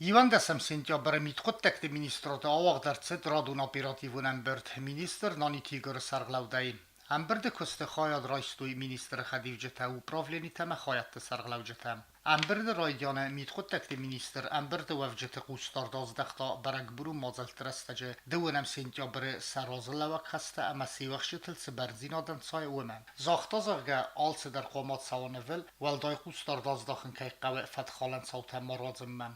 11 сентябры Мидхъуыддӕгты министрады ауагъд ӕрцыд радон оперативон ӕмбырд министр Наниты Игоры сӕргълӕудӕй. Ӕмбырды куысты хайад райстой министры хӕдивджытӕ, управленитӕ ӕмӕ хайадты сӕргълӕуджытӕ. Ӕмбырды райдианы мидхъуыддӕгты министр ӕмбырды уӕвджыты хъусдард аздӕхта бӕрӕгбонон мадзӕлтты рӕстӕджы дыууынӕм сентябры сӕ разылӕууӕг хӕстӕ ӕмӕ се уӕхсчытыл цы бӕрндзинад ӕнцайы, уымӕ. Загъта, зӕгъгӕ, алцыдӕр хъуамӕ цӕуа нывыл, уӕлдай хъусдард аздахын кӕй хъӕуы фӕткхалӕн цаутӕ ма руадзынмӕ.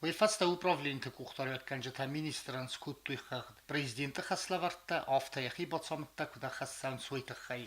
Уый фӕстӕ управленийы къухдариуӕггӕнджытӕ министрӕн скодтой хыгъд. Президенты хӕслӕвӕрдтӕ афтӕ йӕхи бацамыдта, куыд ӕххӕст цӕуынц, уый тыххӕй.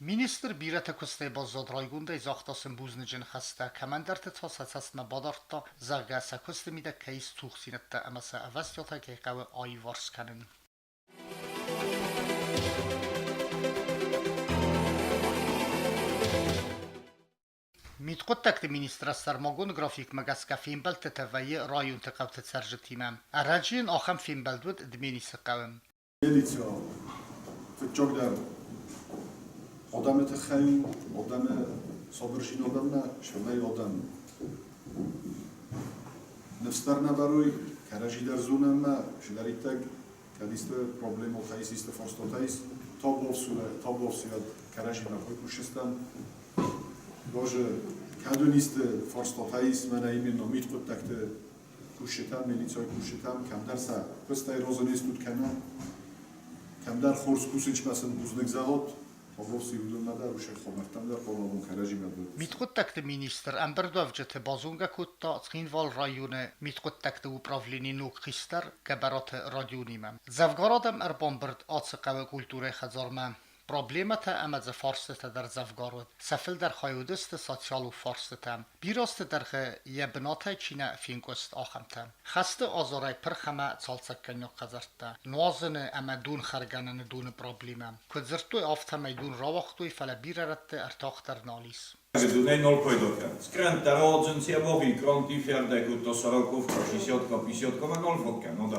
Министр бирӕты куыстӕй баззад райгондӕй, загъта сын бузныджы ныхӕстӕ, кӕмӕндӕрты та сӕ цӕстмӕ бадардта, зӕгъгӕ, сӕ куысты мидӕг кӕй ис цухдзинӕдтӕ ӕмӕ сӕ ӕвӕстиатӕй кӕй хъӕуы аиуварс кӕнын. Мидхъуыддӕгты министрад сӕрмагонд графикмӕ гӕсгӕ фембӕлдтытӕ вӕййы районты хъӕуты цӕрджытимӕ. Ӕрӕджы йын ахӕм фембӕлд уыд Дменисы хъӕуы. Милиция фыццагдӕр адӕмы тыххӕй у, адӕмы сабырдзинадӕн нӕ, цӕмӕй адӕм ныфс дӕр нӕ дарой, кӕрӕдзи дӕр зонӕм ӕмӕ чидӕриддӕр кӕд исты проблемӕтӕ ис, исты фарстатӕ ис, табуафсуӕд кӕрӕдзимӕ кусдзыстӕм. Даже кӕд уын исты фарстатӕ ис, мӕнӕ именно мидхъуыддӕгты кусджытӕм, милицӕйы кусджытӕм, кӕмдӕр сӕ куыстӕй разы не стут кӕнӕ кӕмдӕр хорз кусынчмӕ сын бузныг зӕгъут, Мидхъуыддӕгты министр ӕмбырдуӕвджыты базонгӕ кодта Цхинвал районы мидхъуыддӕгты управленийы ног хистӕр Гӕбӕраты Родионимӕ. Дзӕвгар адӕм ӕрбамбырд ацы хъӕуы культурӕйы хӕдзармӕ. Проблемӕтӕ ӕмӕ дзы фарстытӕ дӕр дзӕвгар уыд. Сӕ фылдӕр хай уыдысты социалон фарстытӕ. Бирӕ азты дӕргъы йӕ бынатӕй чи нӕ фенкъуыст, ахӕмтӕ. Хӕсты азарӕй пырх ӕмӕ цалцӕггӕнинаг хӕдзӕрттӕ, нуазыны ӕмӕ донхӕргӕнӕны доны проблемӕ. Куыд дзырдтой, афтӕмӕй дон рауагътой, фӕлӕ бирӕ рӕтты ӕртах дӕр нал ис. Дуней нол пайда Скрӕнттӕ рауадзынц йӕ боги кронти фердӕ сороковка, шестьдесятка, пятьдесятка нол фокка, ну да.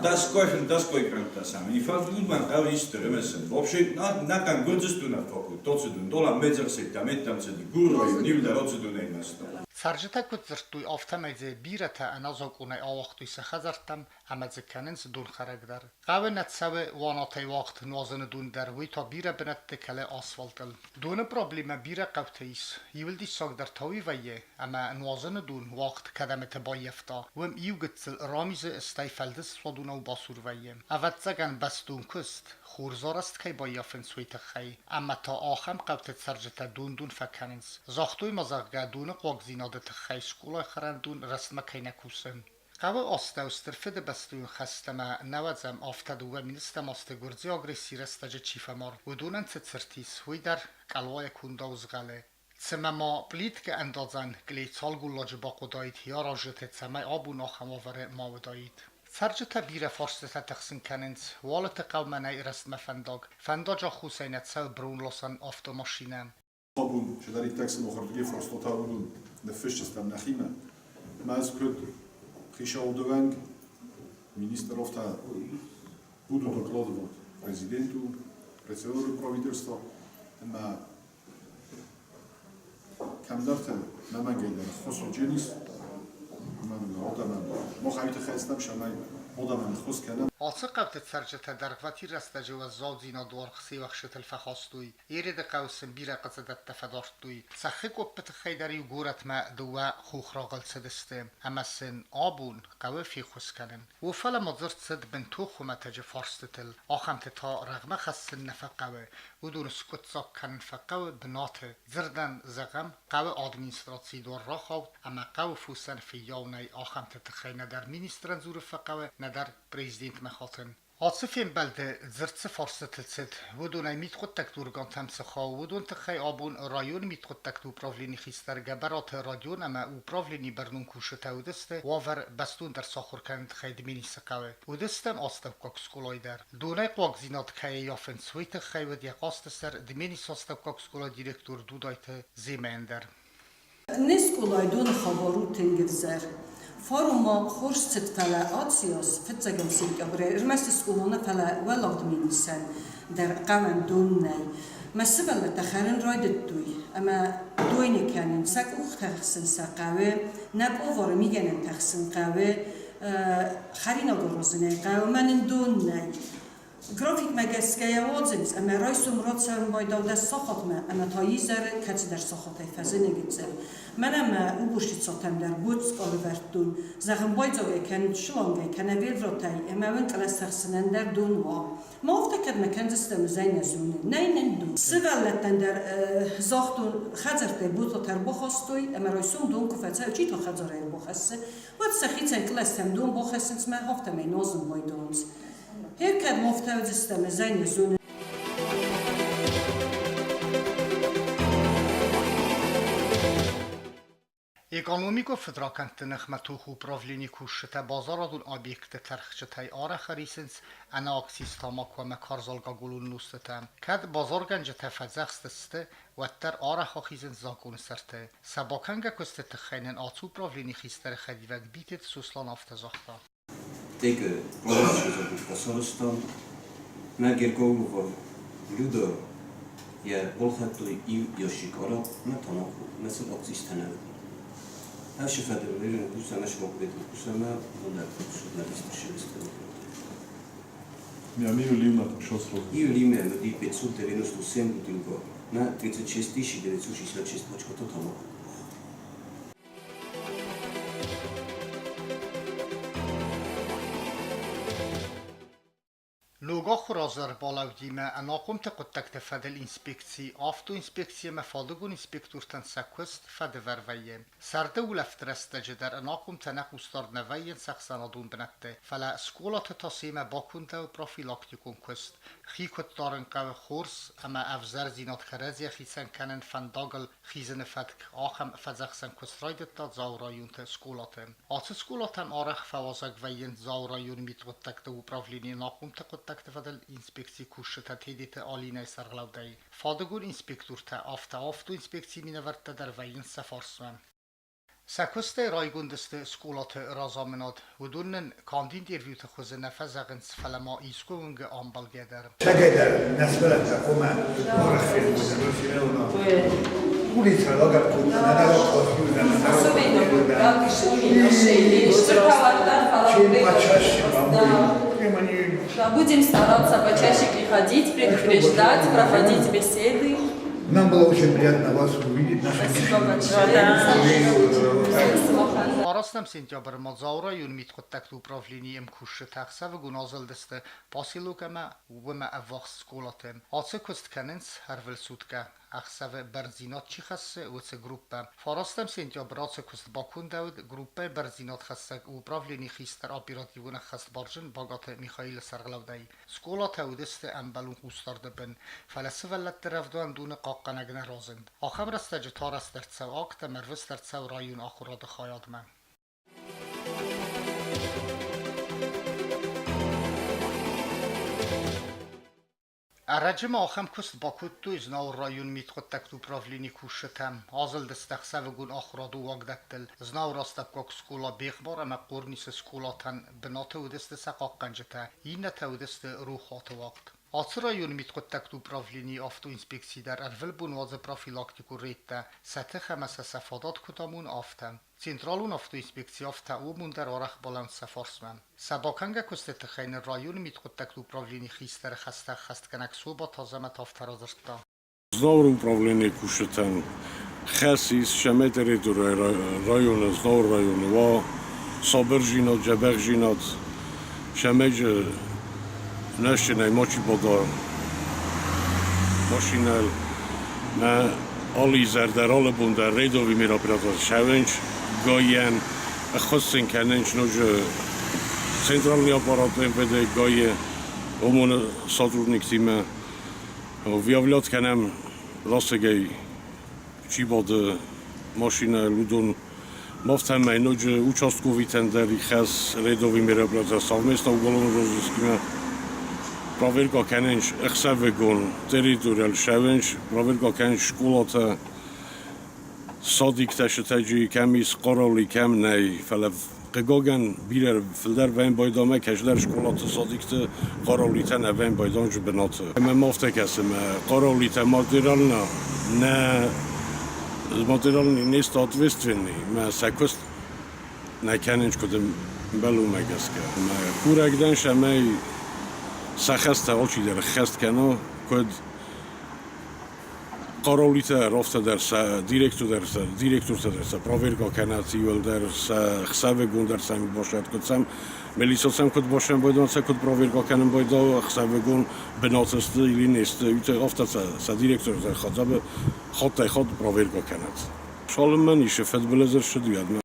Даской крантта сам. И фал дудман ависты ремесен. Вообще накан гурдзыстуна фоку, тоцедун дола медзерсекта меттамцеди гуррою нивда роцедуней место. Цӕрджытӕ куыд дзырдтой, афтӕмӕй дзы бирӕтӕ ӕнӕзакъонӕй ауагътой сӕ хӕдзӕрттӕм ӕмӕ дзы кӕнынц донхӕрӕг дӕр. Хъӕуы нӕ цӕуы Уанатӕй уагъд нуазыны дон дӕр, уый та бирӕ бынӕтты кӕлы асфальтыл. Доны проблемӕ бирӕ хъӕуты ис. Иуыл диссагдӕр та уый вӕййы, ӕмӕ нуазыны дон уагъд кӕдӕмыты баййӕфта, уым иу гыццыл рамизы, стӕй фӕлдыст суадонау басур вӕййы. Ӕвӕццӕгӕн, бӕстон куыст, хорз арӕзт кӕй баййафынц, уый тыххӕй. Ӕмӕ та ахӕм хъӕуты цӕрджытӕ дон-дон фӕкӕнынц. Загътой ма, зӕгъгӕ, доны хъуагдзинады тыххӕй скъолайы хӕрӕндон рӕстмӕ кӕй нӕ кусы. Хъӕуы астӕу Стыр Фыдыбӕстӕйон хӕстӕмӕ нӕуӕдзӕм афтӕ дыууӕ министӕм азты гуырдзиаг агрессийы рӕстӕджы чи фӕмард, уыдонӕн цы цырт ис, уый дӕр къӕлуайӕ кондау згъӕлы. Цымӕ ма плиткӕ ӕндадзӕн клей цал голладжы бахъуыдаид йӕ аразджыты, цӕмӕй абон ахӕм уавӕры ма уыдаид? Цӕрджытӕ бирӕ фарстытӕ тыхсын кӕнынц. Уалыты хъӕумӕ нӕй рӕстмӕ фӕндаг. Фӕндаджы аххосӕй нӕ цӕуы бронласӕн автомашинӕ. Абон чидӕриддӕр сын охырдыгӕй фарстатӕ уыдон ныффысдзыстӕм нӕхимӕ. Ӕмӕ ӕз куыд хицауады министров та буду докладывать президенту, председателю правительства ӕмӕ кӕмдӕрты нӕмӕнгӕй дӕр ӕххуыс уыдженис, уымӕн ӕмӕ адӕмӕн мах ай тыххӕй стӕм, цӕмӕй адӕмӕн ӕххуыс кӕнӕм. Ацы хъӕуты цӕрджытӕ дӕргъвӕтин рӕстӕджы уӕззаудзинады уаргъ се уӕхсчытыл фӕхастой, Ереды хъӕуы сын бирӕ хъыцъыдӕттӕ фӕдардтой. Цӕххы къоппы тыххӕй дӕр-иу горӕтмӕ дыууӕ хохрагыл цыдысты, ӕмӕ сын абон хъӕуы феххуыс кӕнын. О, фӕлӕ ма дзырд цыд бынтон хуымӕтӕджы фарстытыл, ахӕмты та рӕгъмӕ хӕссын нӕ фӕхъӕуы, уыдон скъуыддзаг кӕнын фӕхъӕуы бынаты. Дзырдӕн зӕгъӕм, хъӕуы администрацийы дуар рахауд ӕмӕ хъӕуы фосӕн фыййау нӕй, ахӕмты тыххӕй нӕдӕр министрӕн дзуры фӕхъӕуы, нӕдӕр президентмӕ хатын. Ацы фембӕлды дзырд цы фарстытыл цыд, уыдонӕй мидхъуыддӕгты органтӕм цы хауы, уыдон тыххӕй абон районы мидхъуыддӕгты управленийы хистӕр Гӕбӕраты Родион ӕмӕ управленийы бӕрнон кусджытӕ уыдысты уавӕр бӕстондӕр сахуыр кӕныны тыххӕй Дменисы хъӕуы. Уыдыстӕм астӕуккаг скъолайы дӕр. Донӕй хъуагдзинад кӕй ӕййафынц, уый тыххӕй уыд йӕ хъасты сӕр Дменисы астӕуккаг скъолайы директор Дудайты Земӕйӕн дӕр. Не скъолайы доны хабар у тынг ӕвзӕр. Фарон ма хорз цыд, фӕлӕ аци аз фыццӕгӕм сентябрӕй ӕрмӕст скъола нӕ, фӕлӕ уӕллаг Дмениссӕн дӕр хъӕуӕн дон нӕй. Мӕ сывӕллӕттӕ хӕрын райдыдтой ӕмӕ дойны кӕнын, сӕ къухтӕ хсын сӕ хъӕуы, нӕ пъовары мигӕнӕнтӕ хсын хъӕуы, хӕринаг аразынӕй хъӕуы, мӕ нын дон нӕй. Графикмӕ гӕсгӕ йӕ уадзынц ӕмӕ райсом рацӕуын байдау 10 сахатмӕ ӕмӕ та изӕры кӕцыдӕр сахатӕй фӕзыны гыццыл. Мӕнӕ мӕ уборщицатӕм дӕр боцъ ӕрывӕрдтон, зӕгъын, байдзагӕй кӕнут шлангӕй кӕнӕ ведратӕй ӕмӕ уын кълӕсӕхсынӕн дӕр дон уа. Ма афтӕ кӕдмӕ кӕндзыстӕм, ӕз ӕй нӕ зонын. Нӕй нын дон. Сывӕллӕттӕн дӕр загътон, хӕдзӕрттӕй боцъотӕ ӕрбахастой ӕмӕ райсом дон куы фӕцӕуы, чи та хӕдзарӕй ӕрбахӕссы, уӕд сӕхицӕн кълӕстӕм дон бахӕссынц мӕ афтӕмӕй нуазын байдайынц. Гье кӕд ма ӕфтаудзыстӕм, ӕз ӕй нӕ зонын. Экономикон фыдракӕндты ныхмӕ тохы управленийы кусджытӕ базарадон объектты тӕрхджытӕй арӕх ӕрисынц ӕнӕакциз тамако ӕмӕ карз алкоголон нозтытӕ. Кӕд базаргӕнджытӕ фӕдзӕхст сты, уӕддӕр арӕх ахизынц законы сӕрты. Сӕ бакӕнгӕ куысты тыххӕй нын ацы управленийы хистӕры хӕдивӕг Битеты Сослан афтӕ загъта. Тільки посольством на Гергового Людо йӕ балхӕдтой иу ящик арахъ ӕмӕ тамако ӕмӕ сын акцизтӕ нӕ уыди. Ӕсы фӕдыл верен кусӕмӕ смокбетыл кусӕмӕ уыдон журналисты шелесты. Июль уыди 597 бутылка на 36 966 пачка тамако. Ног ахуыр азы ӕрбалӕудимӕ ӕнахъомты хъуыддӕгты фӕдыл инспекци автоинспекци ӕмӕ фадыгон инспектортӕн сӕ куыст фӕдывӕр вӕййы. Сӕрды улӕфты рӕстӕджы дӕр ӕнахъомтӕ нӕ хъусдард нӕ вӕййынц ӕхсӕнадон бынӕтты, фӕлӕ скъолаты та семӕ бакондӕуы профилактикон куыст. Хи куыд дарын хъӕуы хорз ӕмӕ ӕвзӕрдзинад кӕрӕдзийӕ хицӕн кӕнын фӕндагыл хизыны фӕтк ахӕм фӕдзӕхсӕн куыст райдыдта Дзауы районты скъолаты. Ацы скъолатӕм арӕх фӕуазӕг вӕййынц Дзауы районы мидхъуыддӕгты управленийы ӕнахъомты хъуыддӕгты фӕдыл инспекцийы кусджытӕ Тедеты Алинӕйы сӕргълӕудӕй. Фадыгон инспектортӕ, афтӕ автоинспекцийы минӕвӕрттӕ дӕр вӕййынц сӕ фарсмӕ. Сӕ куыстӕй райгонд сты скъолаты разамынад. Уыдон нын канд интервьюты хуызы нӕ фӕзӕгъынц, фӕлӕ ма искуы уынгы амбӕлгӕ дӕр. Сӕгӕдӕр нӕ хъуамӕ арӕх Улица Чем почаще, Будем стараться почаще приходить, предупреждать, проводить беседы. Нам было очень приятно вас увидеть. Спасибо большое. Фарастӕм сентябры ма Дзауы районы мидхъуыддӕгты управленийы ӕмкусджытӕ ӕхсӕвыгон азылдысты поселок ӕмӕ уымӕ ӕввахс скъолаты. Ацы куыст кӕнынц ӕрвылсуткӕ. Ӕхсӕвы бӕрндзинад чи хӕссы, уыцы группӕ. Фарастӕм сентябры ацы куыст бакондӕуыд группӕйы бӕрндзинадхӕссӕг управленийы хистӕр оперативон ӕххӕстбарджын Багаты Михаилы сӕргълӕудӕй. Скъолатӕ уыдысты ӕмбӕлон хъусдарды бын, фӕлӕ сывӕллӕтты рӕвдауӕндоны хъахъхъӕнӕг нӕ разынд. Ахӕм рӕстӕджы та арӕзт ӕрцӕуы акт ӕмӕ ӕрвыст ӕрцӕуы районы ахуырады хайадмӕ. Ӕрӕджы ма ахӕм куыст бакодтой Знауыр районы мидхъуыддӕгты управленийы кусджытӕ. Азылдысты ӕхсӕвыгон ахуырады уагдӕттыл. Знауыр астӕуккаг скъола Бехъмар ӕмӕ Хъорнисы скъолатӕн бынаты уыдысты сӕ хъахъхъӕнджытӕ, иннӕтӕ уыдысты рохуаты уагъд. Ацы районы мидхъуыддӕгты управленийы автоинспекци дӕр ӕрвылбон уадзы профилактикон рейдтӕ, сӕ тых ӕмӕ сӕ сӕ фадат куыд амоны, афтӕ. Централон автоинспекци афтӕ уымон дӕр арӕх балӕууынц сӕ фарсмӕ. Сӕ бакӕнгӕ куысты тыххӕй нын районы мидхъуыддӕгты управленийы хистӕры хӕстӕ ӕххӕстгӕнӕг Собаты Азӕмӕт афтӕ радзырдта. Знауыры управленийы кусджытӕн хӕс ис, цӕмӕй территорийы районы, Знауыры районы уа сабырдзинад, дзӕбӕхдзинад, цӕмӕй дзы нӕстджынӕй мачи бада машинӕйыл. Нӕ алы изӕр дӕр, алы бон дӕр рейдовый мероприятиятӕ цӕуынц, гайӕн ӕххуыс сын кӕнынц ноджы центральный аппарат МВД ГАИ ОМОН-ы сотрудниктимӕ. Выявлять кӕнӕм расыгӕй чи бады машинӕйыл, уыдон. Афтӕмӕй ноджы участковыйтӕн дӕр хӕс рядовый мероприятия совместно уголовно розыскимӕ проверка кӕнынц ӕхсӕвыгон территорийыл ссӕуынц, проверка кӕнынц скъолатӕ, садиктӕ сытӕджы кӕм ис, къараули кӕм нӕй, фӕлӕ. Хъыгагӕн, бирӕ фылдӕр вӕййы байдамӕ кӕстӕр скъолаты садикты къараулитӕ нӕ вӕййы байданджы бынаты. Ӕмӕ ма афтӕ кӕсы, ӕмӕ къараулитӕ материально нӕ материально не сты ответственный, мӕ сӕ куыст нӕ кӕнынц куыд ӕмбӕлы, уымӕ гӕсгӕ. Ӕмӕ курӕг дӕн, цӕмӕй сӕ хӕстӕ алчидӕр ӕххӕст кӕна, куыд Къараулитӕ рафтӕдӕр сӕ директор дӕр сӕ директортӕ дӕр сӕ проверка кӕнӕт иуӕлдӕр сӕ хсӕвыгон дӕр сӕм босӕт куыд сӕм милицӕ сӕм куыд босӕн байдон сӕ куыд проверка кӕнын байдау ӕхсӕвыгон бынаты сты или не сты уый афтӕ сӕ сӕ директор дӕр хӕдзары хаттӕй-хатт проверка кӕнӕт. Цалынмӕ ницы фыдбылыз ӕрцыд, уӕдмӕ.